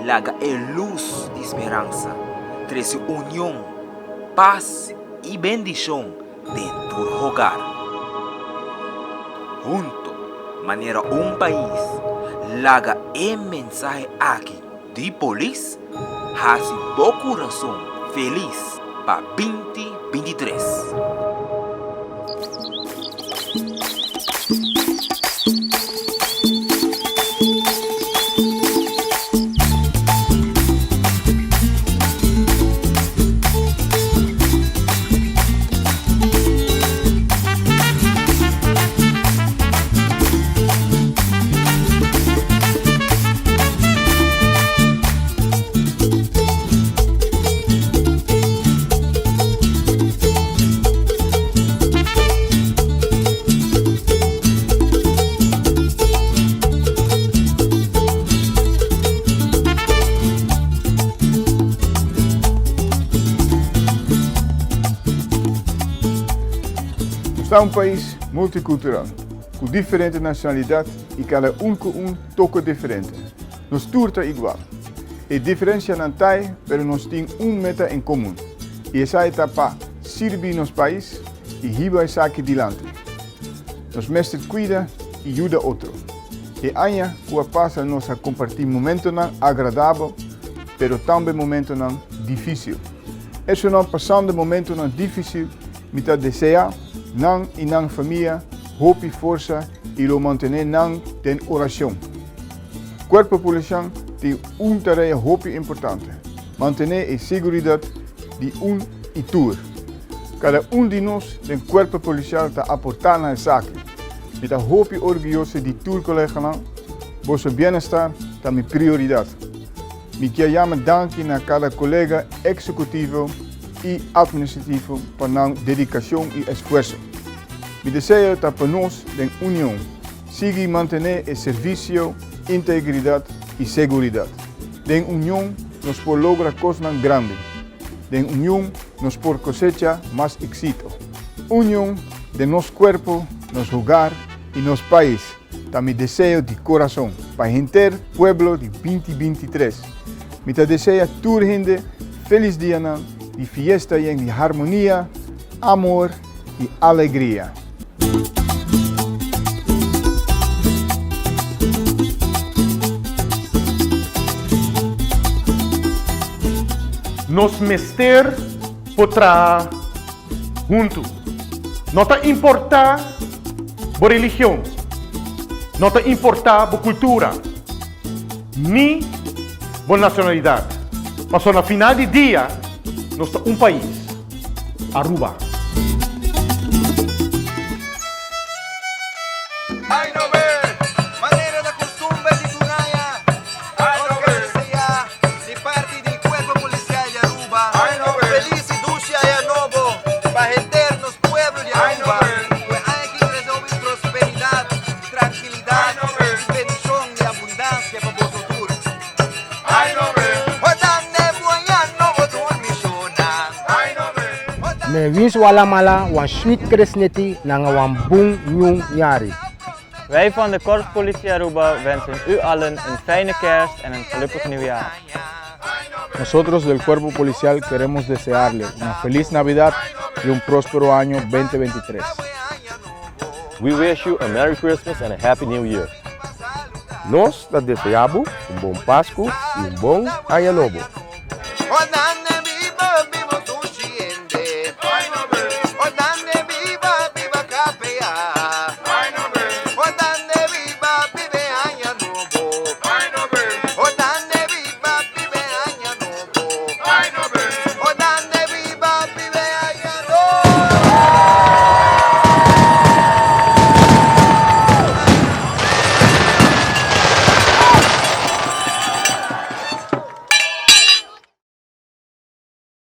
Laga e lus di speransa trese union, pas i bendishon den tur hogar. Hunto, manera un pais, laga e mensahe aki di polis hasi bo kurason felis pa binti 23. Nos ta un pais multicultural, cu diferente nacionalidad y cada un cu un toque diferente. Nos tur ta igual. E diferencianan ta ey, pero nos tin un meta en comun y esai ta pa sirbi nos pais y hiba esaki dilanti. Nos mester cuida y yuda otro. E aña cu a pasa nos a comparti momentonan agradabel, pero tambe momentonan dificil. Esonan pasando momentonan dificil, mi ta desea nan y nan famia hopi forsa y lo mantene nan den oracion. Cuerpo Policial tin un tarea hopi importante, mantene e seguridad di un y tur. Cada un di nos den Cuerpo Policial ta aporta na esaki. Mi ta hopi orguyoso di tur coleganan, boso bienestar ta mi prioridad. Mi kier yama danki na cada colega executivo y administrativo pa nan dedicacion y esfuerso. Mi deseo ta pa nos den union sigui mantene e servicio, integridad y seguridad. Den union nos por logra cosnan grandi. Den union nos por cosecha mas exito. Union den nos cuerpo, nos hogar y nos pais ta mi deseo di corazon pa henter pueblo di 2023. Mi ta desea tur hende felis dianan di fiesta yen di harmonia, amor y alegria. Nos mester por traha huntu. No ta importá bo religion, no ta importá bo kultura, ni bo nacionalidad. Pasobra na final di dia nos ta un pais, Aruba. Ay no be, manera ta costumber di tur aña, nos ke desea di parti di Cuerpo Policial di Aruba feliz y dushi aña nobo pa henter nos pueblo di Aruba. Cu e aña aki trece hopi prosperidad, trankilidad y bendicion y abundancia pa boso tur. Me wins walamala wan swit kresneti nanga wan bun nyun nyari. Wij van de Korpspolitie Aruba wensen u allen een fijne kerst en een gelukkig nieuwjaar. Nosotros del Cuerpo Policial queremos desearle una feliz Navidad y un próspero año 2023. We wish you a Merry Christmas and a Happy New Year. Nos ta desea bo un bon Pascu y un bon Aña Nobo.